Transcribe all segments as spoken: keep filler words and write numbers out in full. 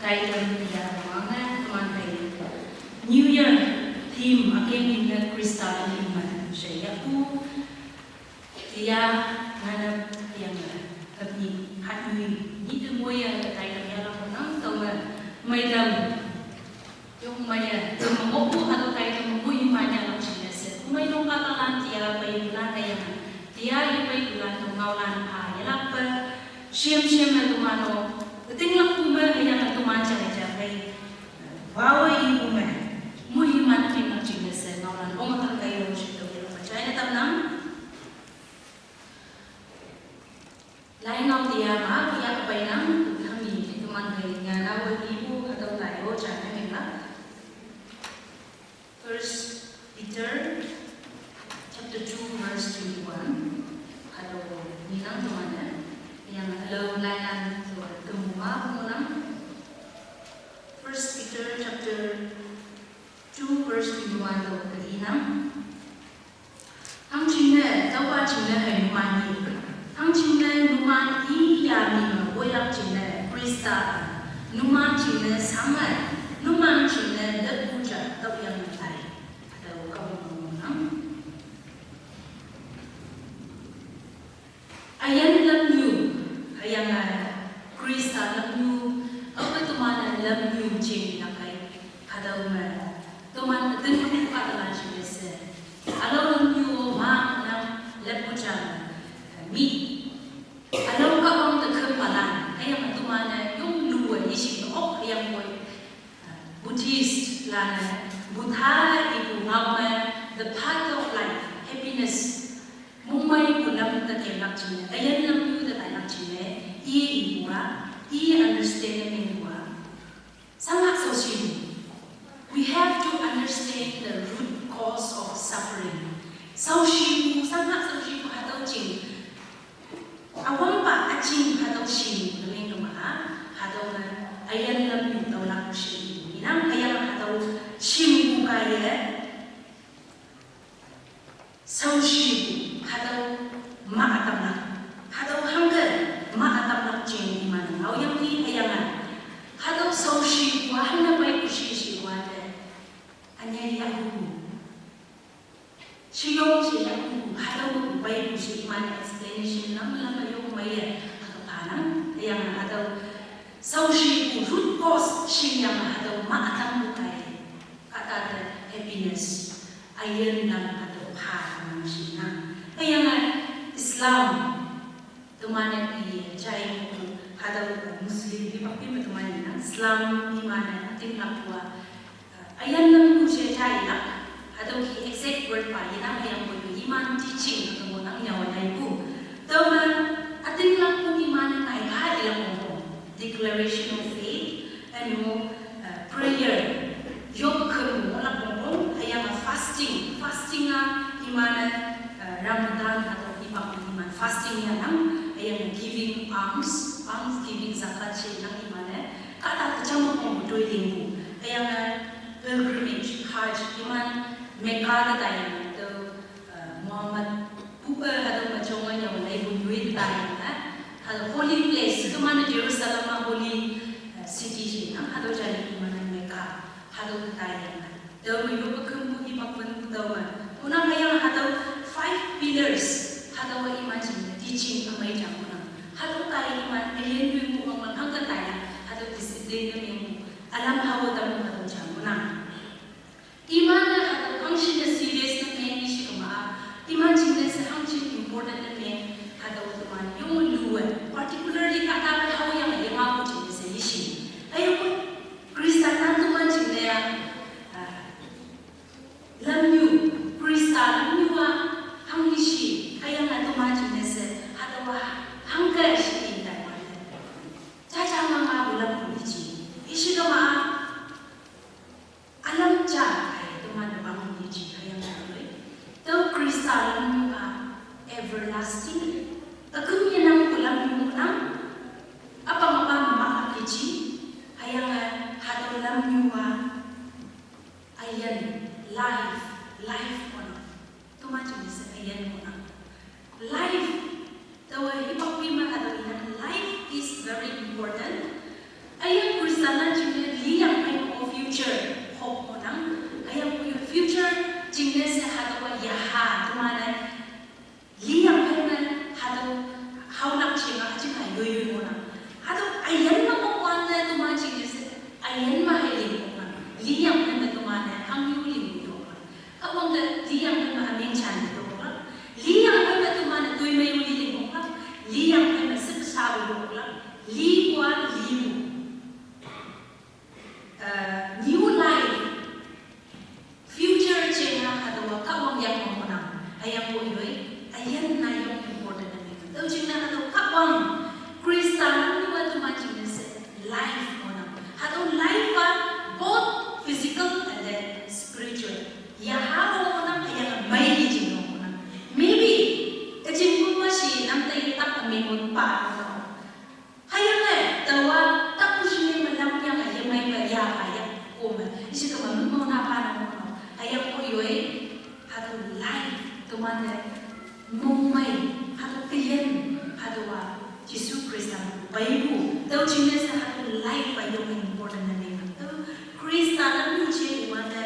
Title ya manga teman kai. New Year theme akin inna Krista theme ma shaya pu. Tia ngana yang kapni hatni ni tu moya title ya la nang tau ma. Maidam. Yung maya, yung mamopu halo title mamu imanya lang siya se. Umay nung katalan tia pa yung lan kaya nga. Tia yung pa yung lan tong ngaulan pa. Yalak pa. Siyem siyem na tumano. Ting lang kuma kaya nga tuman siya kaya kay. Wawa yung kuma. Muhiman ting lang siya se. Ngaulan. Ong matang kayo siya to. Yung pa siya na tamnang. Lai ngau tia ma, tia kapai nang, kami, teman kai, ngana wa ibu, atau tayo, jangan ya, Kak. First Peter chapter two verse twenty-one. Atau ninang teman ya, yang alone layanan, so, temua, pengulang. First Peter chapter two verse twenty-one, atau kedinang. Hang chingne, tau pa chingne hai numan yi. Hang chingne numan yi ya mi me boyak chingne Krista. Numan chingne sangai. Numan chingne depu ja tau yang tai. Atau kau mau nang. Ayan lamnyu, hayang a Krista lamnyu, apa tuman lamnyu jing yakai, kadau ma, tuman atin ku kadalan jing se. Alo lamnyu ma nang lepu jang, mi. Alo kabang te kempalan, hayang tuman yung luwa yishing ok hayang koi. Buddhist lana, Buddha ibu ngau ma, the path of life, happiness. Mumbai ku lam ta ke lak chine, ayan lam yu ta kai lak chine, i ibu a, i understand me ibu a. Sangak so shi. We have to understand the root cause of suffering. So shi bu, sangak so shi bu hatau ching. Awang pa aching hatau shing, lameng kama a, hatau na, ayan lam yu tau lak shing. Inang ayan hatau shing bu kaya, sau shi bu, hatau ma atam lak. Hatau hangga, ma atam lak ching iman. Au yang ni ayan a. Hatau sau shi bu, hangga pai ku shi shi wate. Anya ya hu bu. Shiyong shi ya ku, hatau ku bai ku shi iman explanation lam lam yung mai ya. Haka panang, yang hatau. Sau shi ku root cause shi yang hatau ma atam ku kai. Kata the happiness. Ayan lam hatau pa nang shi nang. Yang Islam. Tumane i chai mo hada Muslim di pakpi ma tumane na Islam imane ating lakwa. Ayan lam ku she chai lak. Hada ki exact word pa ina ayan ko iman teaching ko mo nang nyawa nai ku. Tama ating lak ku imane nai ka ila ko. Declaration of faith and mo prayer. Yob kemu mo lak mo ayan fasting. Fasting a imane Ramadan atau ipak iman fasting ya nang, ayang giving alms, alms giving zakat shi nang imane, kata kecam kong doi lingku, ayang pilgrimage, Hajj, iman Mecca kata yang tu Muhammad pupa atau macam yang lai bu doi kata yang, atau holy place, kemana Jerusalem holy city shi nang, atau jadi imane Mecca, atau kata yang. Tau mayu bakam bu i bakam bu tau ma. Unang ayang hatau five pillars. Hatau wa iman jing teaching amai jang unang. Hatau tai iman alien bu bu mang mang hangka tai. Hatau discipline na meng bu. Alam hawa tamu hatau jang unang. Iman na hatau hangshi na serious na meng ishi kama. Iman jing na sa hangshi important na meng. Hatau teman yung luan. Particularly kata ba hawa yang yang aku jing na sa ishi. Ayo pun Krista tantu man jing na ya. Lamnyu, Krista lamnyu a hang ishi, ayang a tuma jing nese, hatawa hangka ishi in Taiwan. Caca mama bu lamnyu ichi. Ishi kama alam ca, ay tuma da bang ichi, ayang a lui. Tau Krista lamnyu a everlasting. Akum yenang bu lamnyu nang. Apa mama mama ichi, ayang a hatau lamnyu a Ayan, life, life kono. Tuma jing nese ayan kono. Life, tawa hipak pima atau inan, life is very important. Ayan Krista na Ishi kama mung mona pa na mo. Ayang ko yoi, hatu life, tumane, mung mai, hatu kayen, hatu wa, Jisu Krista, Bible, tau chine sa hatu life pa yong important na neng. Tau Krista na mu che iwante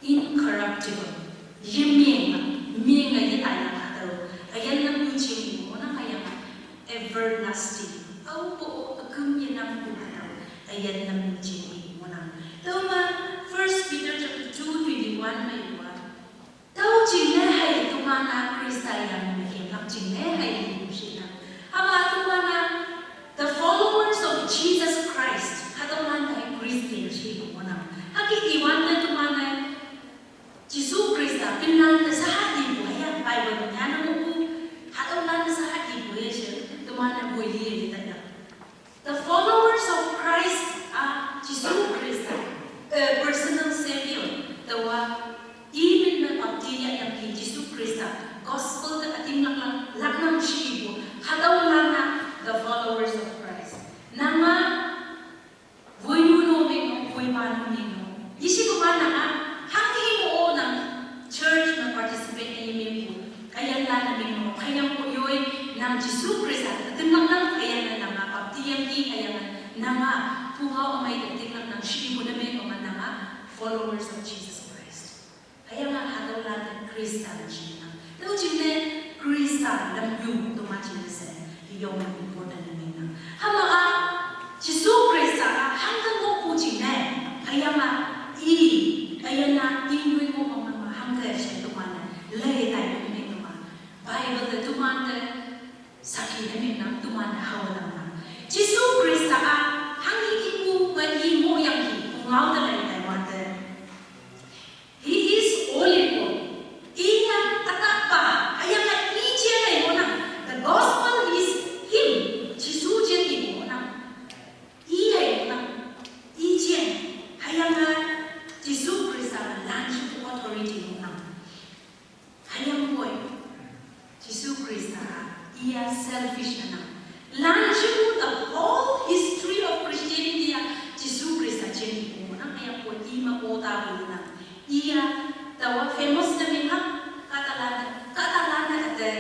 incorruptible. Yemeng, meng a yeta ya hatu. Ayan na mu che iwona ayang everlasting. Au po akum ye nam ku hatu. Ayan na mu che iwona. Tau ma First Peter chapter two twenty-one ma iwa. Tau ching ne hai tumana Krista yang me ke lak ching ne hai ni shi na. Haba tumana the followers of Jesus Christ. Hatu man hai Christian shi iwona. Haki iwan ne tumana Jisu Krista pinlan ta saha ibu ya Bible nyana mo ku. Hatu lan ta saha ibu ya shi tumana bu ye ta ya. The followers of Christ are Jisu Krista, a personal savior. Tawa imin me baptiya yang ki Jisu Krista. Gospel ta ating lak lak nam shi ibu. Hatu lana the followers of Christ. Nama Vui nu no ming no, vui pa nu ming no. Ishi ko mana a, hang i mo o nang church na participate ni ming ko. Kayan la na ming no, kayang ko yoi nang Jisu Krista. Atin lang nang kayan na nang a, bapti yang ki kayan na nang a, puha o may atin lang nang shi ibu na ming ko man nang a, followers of Jesus Christ. Ayang a hatau lan de Krista na china. Tau chine Krista lam yu to ma chine se. Yong na important na ming na. Hama a Jisu Krista a hangkan ko ku chine. Ayang a i, ayang a i nui ko ma ma hangkan se to ma na. Lai dai ko ming to ma. Bible de to ma de saki na ming na to ma na hawa na na. Jisu Krista a hangi ki ku ba i mo yang ki ku ngau da lai dai wa de. He is all in all. Iya atapa, ayang a i chen ai mo na. The gospel is him. Jisu chen ai mo na. I ai mo na. I chen. Ayang a Jisu Krista la lanchi authority mo na. Ayang boy. Jisu Krista, iya selfish ana. Lanchi mo the whole history of Christianity a Jisu Krista chen ai mo na. Ayang boy ima ota mo na. Iya, tawa famous na ming ha, katalan, katalan na ate,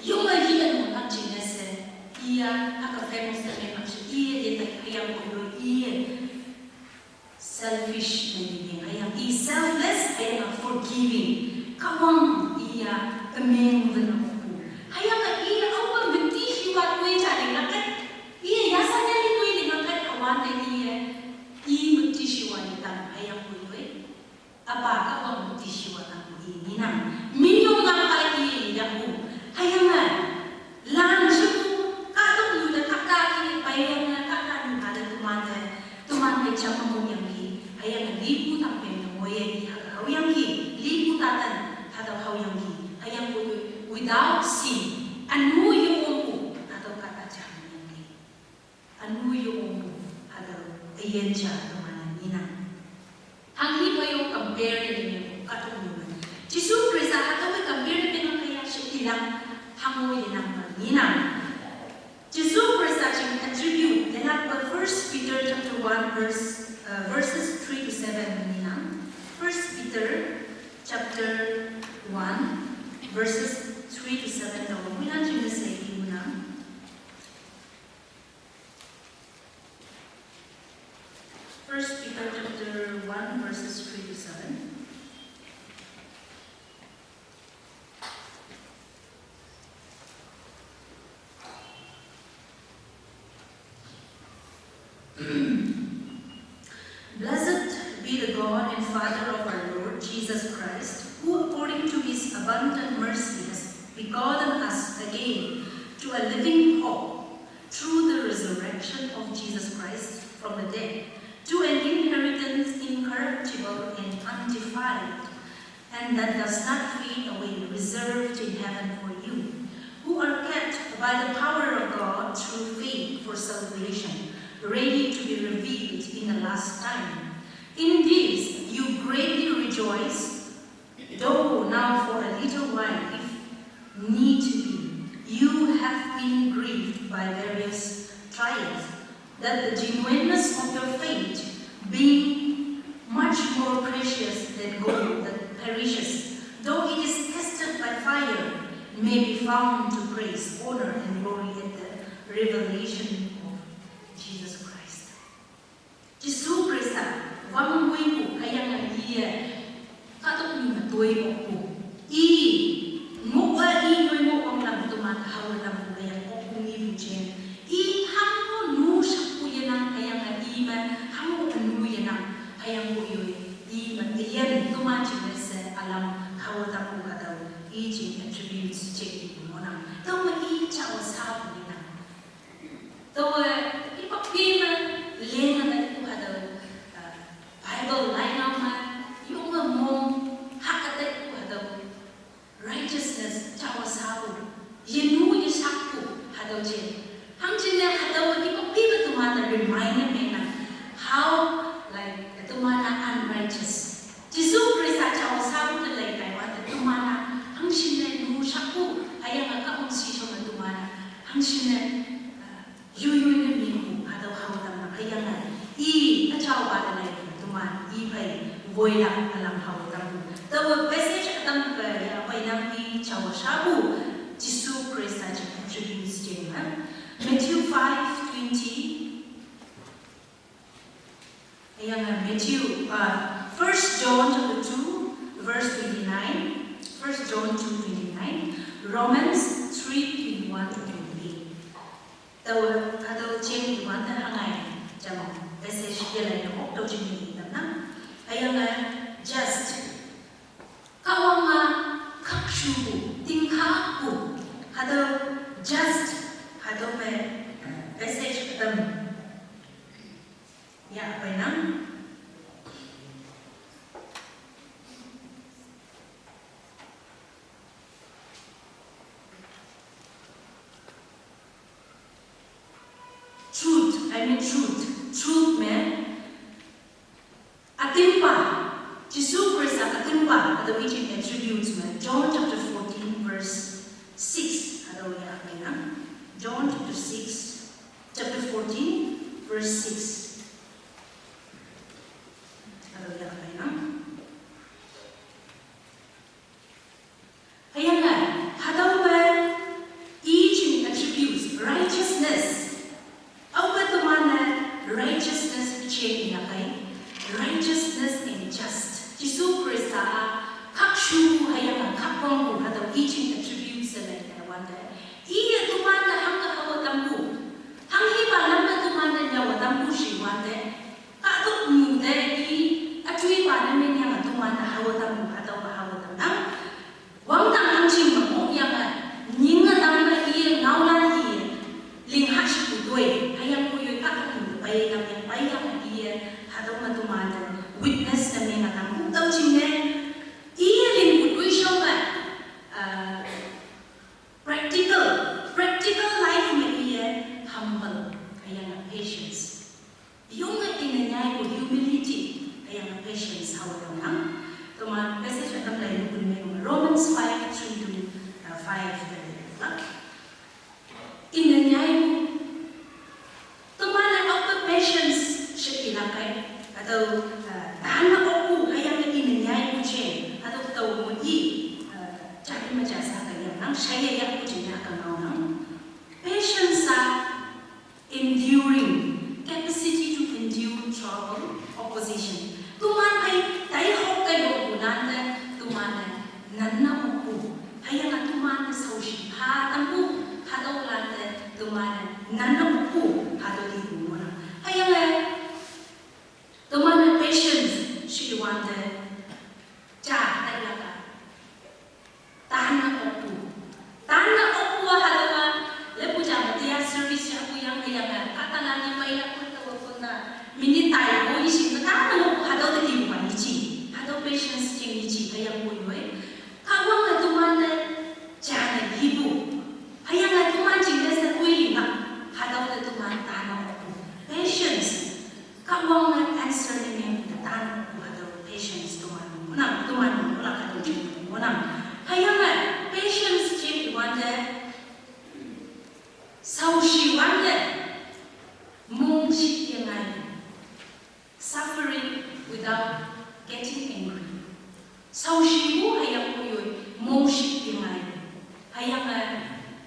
yung a yi na mo na chine se, iya, aka famous na ming ha, iya, iya, ta, iya, mo yo, iya. Selfish na ming, iya, iya, selfless, iya, forgiving. Kawang, iya, amazing na mo ku. Iya, ka, iya, awa, mati, hiwa, kwe, cha, ling, na, kat, iya, yasa, nya, li, kwe, ling, na, kat, awa, na, iya, i, mati, hiwa, ni, tam, iya, kwe, kwe. Apa ka bang ti shiwa na ku i ni nang. Minyong na ka i ya ku. Hayang a. Lan shi ku ka tu lu da ka ka ki pa yang na ka ka ni ka da tu man da. Tu man da cham mo yang ki. Hayang a li ku tang pen na mo ye ni ha ka hau yang ki. Li ku ta tan ha da hau yang ki. Hayang ku without sin. Anu yu ku ha da ka ta cham yang ki. Anu yu ong hada ayen cha mana nina. Hang hi pa yo compare ni ni ka tu ni. Jisu Krista hada we compare ni ka ya shi ilang hango ye nang nina. Jisu Krista ching attribute de la pa First Peter chapter one verse, uh, verses three to seven nina. First Peter chapter one verses three to seven da wina ching se ki muna. First Peter chapter one, verses three to seven. Blessed be the God and Father of our Lord Jesus Christ, who according to his abundant mercy has begotten us again to a living hope through the resurrection of Jesus Christ from the dead, to an inheritance incorruptible and undefiled, and that does not fade away, reserved in heaven for you, who are kept by the power of God through faith for salvation, ready to be revealed in the last time. In this you greatly rejoice, though now for a little while, if need be, you have been grieved by various trials, that the genuineness of your faith, being Bound to praise, honor, and glory at the revelation of Jesus Christ. Jisu Krista, wang wingku, hayang iya, katok ni matoi okku. I, ngok wa i, nyoi ngok wang lam tuma, hawa lam ku, hayang okku ni bujen. I, hangko nu shakku yenang, hayang i ma, hangko nu yenang, hayang ko yoi, i ma, iyan, tuma jing se, alam, hawa lam ku hadau, i jing attributes, jing i monang. Tama i, chawa sabu yenang. Tawa, ipa pima lena na iku hadau, uh, Bible lainau ma, yunga mong hakata iku hadau. Righteousness, chawa sabu. Yenu yasakku hadau je. Hangjine hadau ipa pima tumana remind mena. How, like, tumana unrighteous. Jisu Krista chawa sabu na lai kai wata tumana. Hangjine nu shakku. Hayang aka mong si shoma tumana. Hangjine, uh, Yuyuina mingku, hadau hau tamna hayang ai. I, achau ba da lai, tuman, i pai, voila, alam hau tamku. Tawa passage atam ka ya pai nam i chawa shabu, Jisu Krista ji attributes jeng ha. Matthew five twenty. Ayang, uh, Matthew, uh, First John chapter two, verse twenty-nine, First John two twenty-nine, Romans three twenty-one to twenty-eight. Tau, uh, tau jeng iwan ta hangai, jam passage yalai na ok tau jeng ni tamna. Ayang, uh, just. Kawanga kakshubu, tingkaku. Hadau just, hadau me, uh, passage atam. Ya, apa yang? Truth, I mean truth. Truth me. Atimpa, Jisu Krista atimpa, atau ijin attributes me. John chapter fourteen, verse six. Atau ya, apa yang? John chapter six, chapter fourteen, verse six. Atau ya, apa yang? Hayang ai, hadau ba ijin attributes, righteousness. Au ba tumana righteousness chen ya kai. Righteousness and just. Jisu Krista a kakshu hayang a kakong ku hadau ijin attributes na ya wanda. Iya tumana hangka hawa tamku. Hanghi ba lama tumana nyawa tamku shi wanda. Katuk mu de i, atui pa na men yang atu mana hawa tam, atau pa hawa tam. Wang tang ang ching ma mong yang a, ning a tam na i, ngau lan i, ling ha shi ku doi, hayang ku yoi katuk mu de pai tam yang pai yang i, hatau ma tu mana, witness na men a tam ku tau ching ne, i ling ku doi shau ba, ah, practical, practical life ma i, humble, hayang a patience. Yung nga inanyai ko humility, kaya nga patience, hawa daw nang. Tuma passage atam lai nukun me Romans five three to, uh, five. Inanyai ko. Tuma na ako patience siya ilakai. Atau, uh, tahan na ako, kaya nga inanyai ko siya. Atau tau mo i, uh, jadi majasa kaya nang, siya ya ko siya nang. Patience sa Enduring, capacity to endure trouble, opposition. Tuman ai, tai hok kai hok bu nan te, tuman ai, nan na hok bu. Hai yang a tuman ai sau shi ha tam bu, ha tau lan te, tuman ai, nan na hok bu, ha tau di bu mo na. Hai yang ai, tuman ai patience, shi wan te, ja, tai la ka. Tahan na okpu. Tahan na okpu a hadawa. Lepu jam tia service ya ku yang yang kata nani mai ya ku tawa kunda. Mini tai mo isi tahan na okpu hadawa de di mai ichi. Hadawa patience jing ichi kaya ku yoi. Kawang na tuman de jana hibu. Hayang na tuman jing de sa kui na. Hadawa de tuman tahan na okpu. Patience. Kawang na answer ni yang kita tahan na okpu hadawa patience tuman. Kunang tuman kunang hadawa jing kunang. Hayang na patience jing iwan de. Sau shi wan de. Mung shi yang ai. Suffering without getting angry. Sau shi bu hayang ku yoi. Mung shi yang ai. Hüyange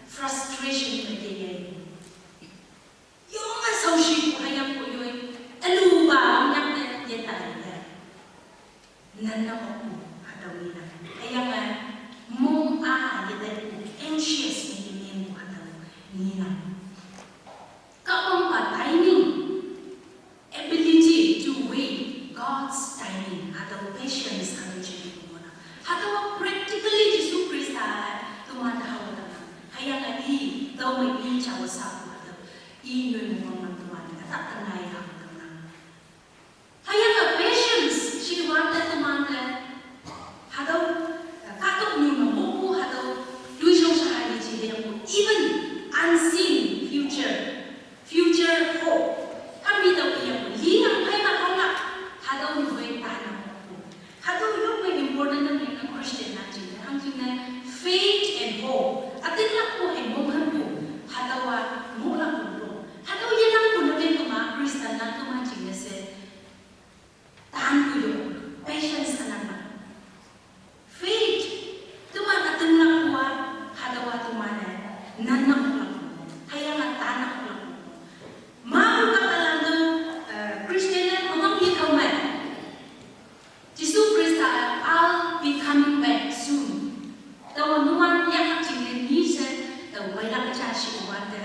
frustration me ye ye. Yonge shaoshi pu hüyangpu yoi. Ülupa hüyange yetai ye. Nana opu hatüo ngenang. Hüyange mong a yetaipu anxious ne yemengpu hatüo ngenang. Kahwangpa timing, ability to wait God's timing, hatüo patience hatüo jingne ngohnang. Hatüowa practically Jesu Khrista teman te hao tamnang. Hüyange i, tüome i jao sa hatüo. I nyoi mongwang teman te tak tenai hao tamnang. Hüyange patience shiwante temante hatüo, eh, kahtoknyu me ngohpu hatüo, toishao sha hali ji hüyangpu, even unseen future, future hope. Hami tao iyangpu, linang pheima haolak, hatüo nyuhoi tanang pu. Hatüo yopei important ne meng Christian lan jingne, hangjingne faith and hope. Ütinglakpu hei monghanpu, hatüowa ngohlakpu. Hatüo yenangpu ne meng kema Christian lan teman jingne she tanpu yo, patience ünangma. Faith, teman ütinglakpu-a, hatüowa teman-e nannang oklak. Hüyange tannang oklak. Mapu kahtalan te, eh, Christian lan üwang yekao me. Jesu Khrista, I'll be coming back soon. Taowa numan yahlak jingne ni she, tao peilak ja shiwante,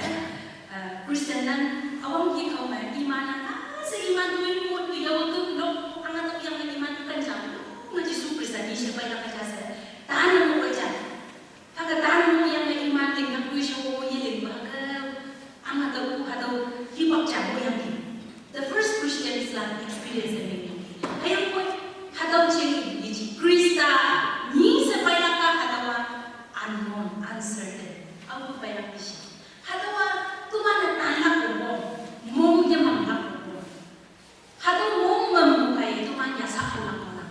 eh, Christian lan üwang yekao me iman-a, ah, she iman toi mot yao te nok, ange tao yange iman kan ja, me Jesu Khrista ni she peilak ja she, tane mo ja. Hüke tane mo yange iman linglak toi she wo ye lingpa ke, ange tao ku hatüo, hipak ja mo yang. The first Christians lan experience ne meng. Hüyangpoi, hatüo jing yeji Khrista, ni she peilak-a hatüowa unknown, uncertain. Aopu peilak shi. Hatüowa teman-e tanlak pu, mong yemanglak pu. Hatüo mong mepu kai teman yasa oklak oklak.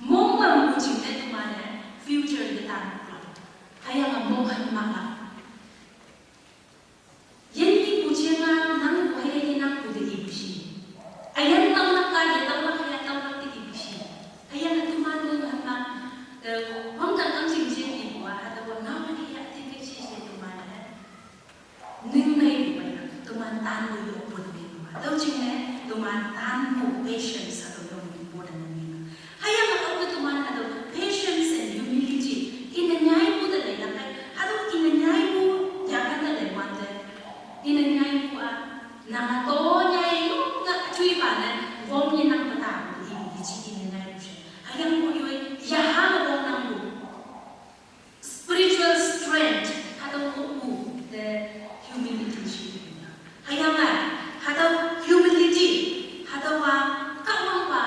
Mong mepu jingne teman-e future yetan oklak. Hüyange mong han manglak. Yinpu jinga nang hüyange yenangpu te ipu shi. Üyin taolak ka, ye taolak, ye taolak te ipu shi. Hüyange teman mong han mang, eh, wangdang kang jingjing ipu-a, hatüowa ngao-e ya tingke shi she teman-e. Ningneipu peinang, teman tanpu yoppu ne meng. Tüo jingne, teman tanpu patience hatüo yong important ne meng. Hüyange aope teman hatüo patience and humility, ine nyaipu te leilak kai, hatüo ine nyaipu yapan te leiwante, ine nyaipu-a, nanga to nyai yonge üjuipa ne, wong yenang petapu i, yeji ine nyaipu she. Hüyangpoi yoi, yaha wongnangpu. Spiritual strength, hatüo ngohpu te humility shi. Hüyange, hatüo humility, hatüowa Kahwangpa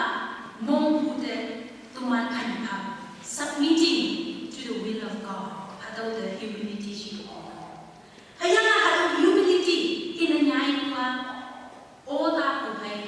mongpu te teman hanpha, submitting to the will of God, hatüo te humility shi. Hüyange hatüo humility, ine nyaipu-a, otapu phei,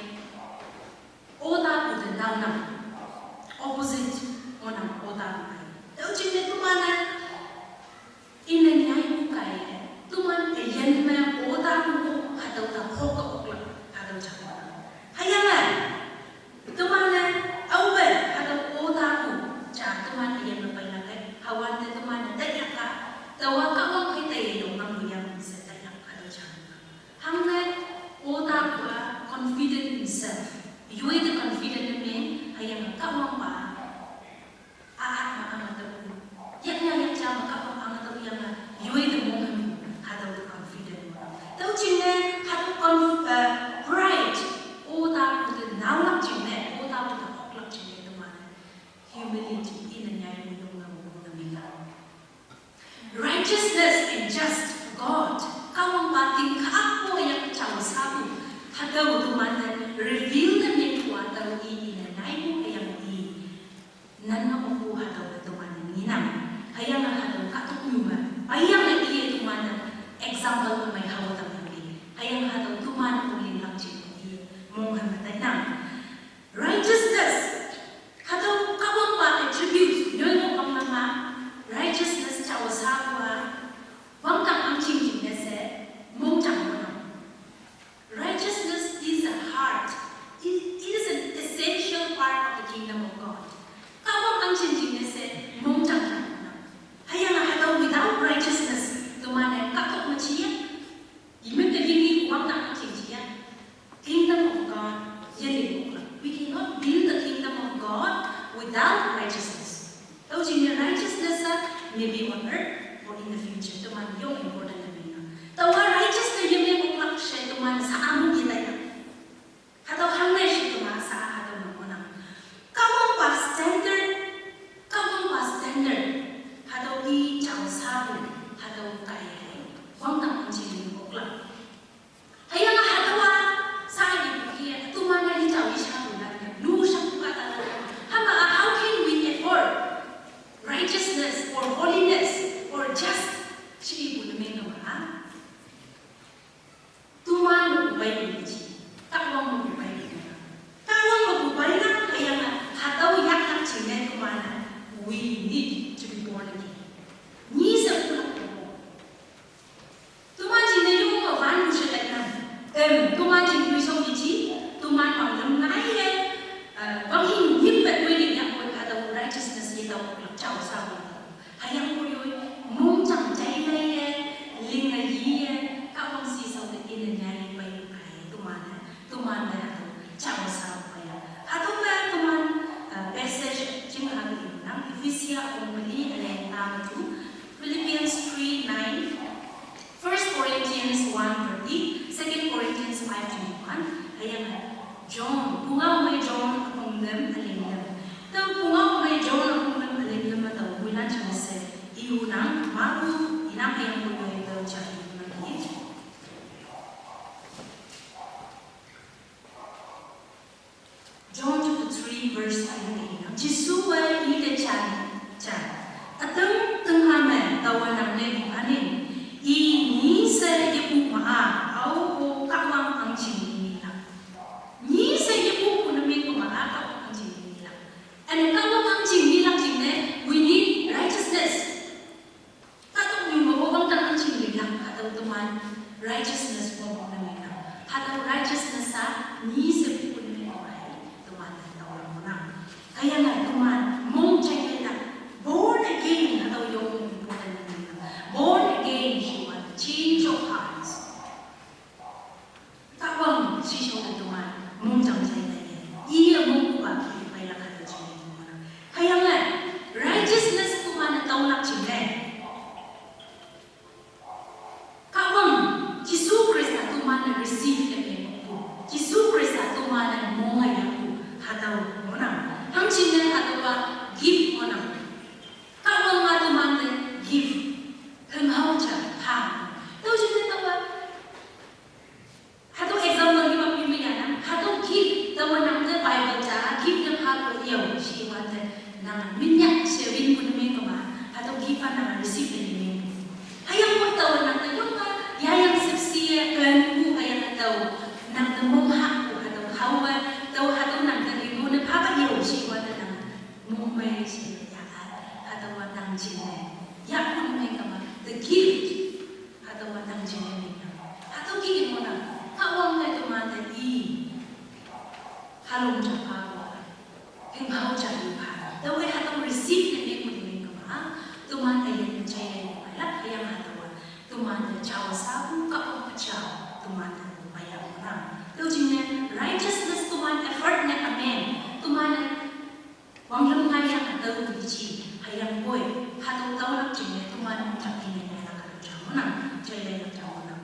Yelling. We cannot build the kingdom of God without righteousness. Tau jing ne righteousness a, maybe on earth or in the future. Teman yong important na mina. Tau a righteousness yelling oklak she teman sa amu gilai na. Hatau hang ne shi teman sa hatau na mona. Kawang pa standard, kawang pa standard. Hatau i chao sa bu, hatau kai hai. Wang tang jing oklak. Hayang hatau a sa i buki teman na i chao i sa bu na. Lu sa bu ka ta na. Hama a how can we afford righteousness or holiness or just shi bu ne me ma. Teman mu bai ni chi. Kawang mu bai ni. Kawang mu bai na hayang hatau yak nak chi ne teman na. We need to be born again. Ni sa ku na ko. Teman chi ne yung ma van mu she lai na. Em, teman chi ne song ni chi. Teman ma lam ngai ye. Bang hin yip bet we ni yak ko hatau righteousness ye tau lak chao sa. Hayang ko yoi, mung chang jai lai ye, ling a yi ye, ka wang si sau de in a nyai bai ai, teman, teman de hatau, chao sa bai ya. Hatau ba teman, uh, passage, jing ha bi nang, Ephesia ong beli, ale ta tu, Philippians three nine, First Corinthians one thirty, Second Corinthians five twenty-one, hayang John, pungau mai John apung dem aling dem. Tau pungau mai John apung dem aling dem atau bulan chang se. Iu nang maru inang yang pungau tau chang nang. John chapter three verse five. Jisu wa i de chan chan. Ateng teng ha me tau wa nang ne bi panin. I ni se ye pu ma a au ko ka wang ang ching ni la. Ni se ye pu ku na me ko ma a ka wang ang ching ni la. And ka wang ang ching ni la jing ne, we need righteousness. Hatau nyu ma ko bang tang ang ching ni la, hatau teman righteousness ko bang na me na. Hatau righteousness sa ni se pu ku na me ko ai teman hatau na. Kaya na teman mong chai na born again hatau yong important na me na. Born again shi wa change of hearts. Ka wang shi shong teman mung jang jai na ye. Iya mung ku ba ki pai la ka jai na. Hayang eh, righteousness teman tau lak jing eh. Ka wang Jisu Krista teman receive na ye ku. Jisu Krista teman mung ya ku. Hatau mona. Hang jing eh hatau ba give mona. Ka wang ma teman de give. Heng hau cha ha. Tau jing eh tau ba Hatau example ni ma pi me ya na. Hatau give, tau nang te Bible cha, give them half a year, shi wa te nang minyak sharing pun me kama. Hatau give a nang receive ni me. Hayang mo tau nang te yong ma, ya yang sepsi ya kan ku hayang tau. Nang te mong ha ku hatau hawa, tau hatau nang te ni mo ne papa yo shi wa te nang. Mong me shi ya hatau wa nang jing ne. Ya pun me kama, the gift. Hatau wa nang jing ne. Hatau ki mo na. Ka wang le teman te i. Halom cha pa wa. Heng hau cha i pa. Tau we hatau receive ne me mo ne me kama. Teman te yen chai ne ma la hayang hatau wa. Teman te chao sa ku ka ko ka chao. Teman te mo pa ya mo na. Tau jing ne righteousness teman effort ne amen. Teman ne Wang lem ngai yang hatau di chi, hayang boy, hatau tau lak jing ne teman chak di ne la ka jang na, jai lai la jang na.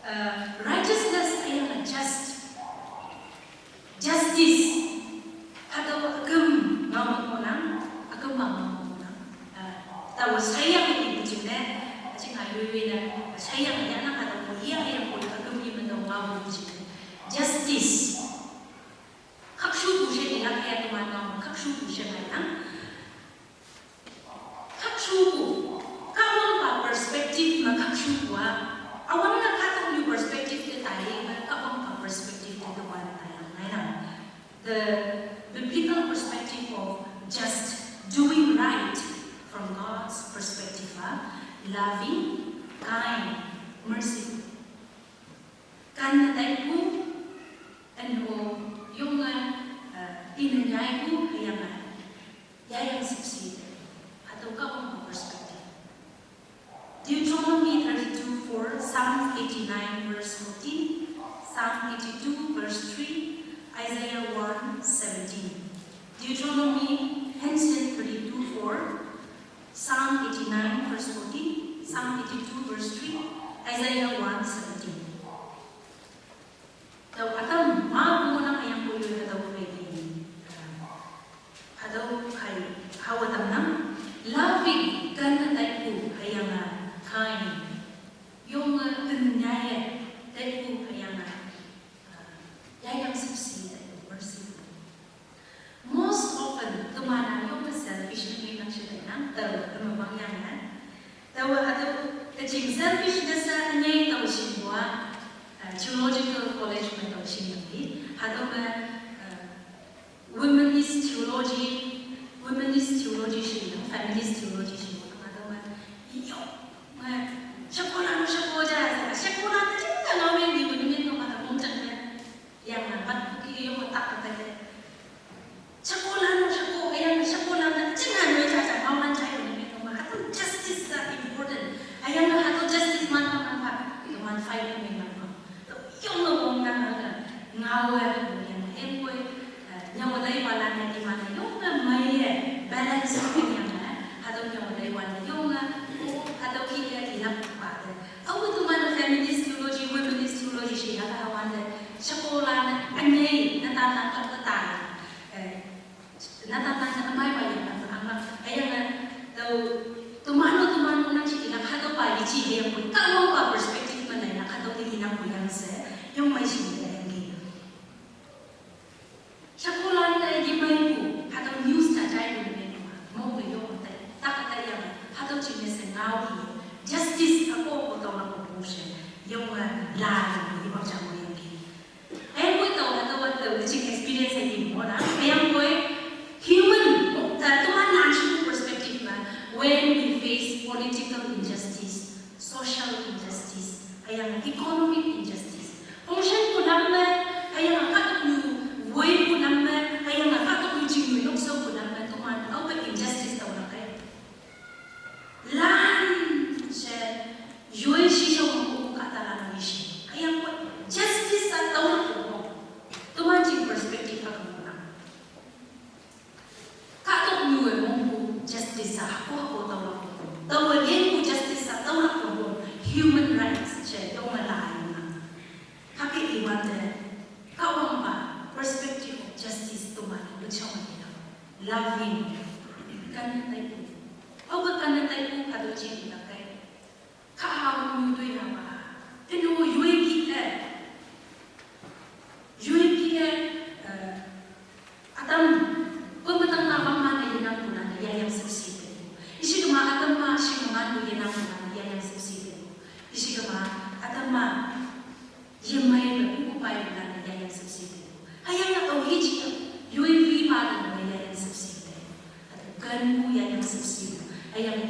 Uh, righteousness hayang a just, justice, hatau akem ngau mo na, akem ngau mo na. Uh, tau sayang di jing ne, jing ai lui lui na, sayang ya na hatau ko iya hayang boy akem i men ngau mo jing ne. Justice. Kakshu bu she ni la kaya teman ngau, kakshu bu she mai na. Kakshu bu. Ka wang pa perspective ma kakshu bu a. Awang na katong new perspective te tai ma ka wang pa perspective te teman tai na. The biblical perspective of just doing right from God's perspective, ah, loving, kind, merciful. Kan na tai ku, and o yong a, uh, in a nyai ku, hayang a. Ya yang sipsi. Hatau ka wang perspective. Deuteronomy thirty-two four, Psalm eighty-nine verse fourteen, Psalm eighty-two verse Deuteronomy ten thirty-two four, Psalm eighty-nine verse fourteen, Psalm eighty-two verse three, Isaiah one seventeen. Tau atam ma bungo nang ayang puyo na tau pwede. Hatau hai hawa tamnang, loving kan na taipu hayang a kind. Yung uh, tenyaya taipu hayang a uh, yayang sipsi taipu merciful. Most often, kemana yung uh, selfish na may nang siya nang tau kemabang yang na. Tau hatau kaching selfish na sa anyay tau simbwa uh, theological college na tau simbwa. Hatau ma uh, womenist theology, womenist theology shi, feminist theology shi, ma tau ma iyo ma shakola no shakoja, shakola na jinga no men di wini men no ma mong chang na yang na bat kuki iyo ma tak ka te. Shakola no shako, yang shakola na jinga no ja ja ma man chai wini men no ma hatau justice sa important. Ayang na hatau justice man pa man pa, man fight no men man pa. Yung no mong na nga ngawa yang empoi nyawa dai wala na di mana yung na mai balance yung na hatau nyawa dai wala yung na hatau ki ya di lak pa de. Au tu mana feminist theology, womenist theology shi ya ka hawan de. Shakola na anyai na ta na ka ta. Na ta na na mai mai yang na ang na ayang na tau tumano tumano na chi na hatau pa ichi yang pun ka mo pa perspective mana na hatau di na ko yang se yung mai shi yang ki. Shakola na di mai ku hatau news na jai ku ne ma mo ku yung tai ta ka ta yang hatau chi ne se ngau ki justice ako ko tau na ko pushe yung la yung di bang chamo yang ki. Ayang koi tau hatau tau kaching experience ay di mo na. Ayang koi human uh, tuman na ang perspective na when we face political injustice, social injustice, ayang economic injustice. Kung siya ko lang na, ayang ang katok nyo, way ko lang na, ayang ang katok nyo ching nyo, so ko lang na, tuman, au pa injustice tau na kay. Lan siya, yun siya siya kung kung katalan ni siya. Ayang koi justice sa tau na ko. Tuman ching perspective ka kung lang. Katok nyo e mong ku justice sa ako ako tau ako. Tau e yen ku justice sa tau ako. Human rights siya yung malayo na. Kaki iwan de kawang pa perspective of justice tuman. Bechong ina loving. Kan na taipu. Au ka kan na taipu kado ching ina kai. Ka ha mong nyo doi na ma. Eno yue ki e. Yue ki e. Atam, ko matang na bang mana yinang kuna na yayang sipsi te. Ishi kama atam ma shi kama nu yinang kuna na yayang sipsi te. Ishi kama atam ma yemai me kuku pai kuna na yayang sipsi te. Ayang na au hichi yue vi ma na yayang sipsi te. Atau kan ku yayang sipsi te. Ayang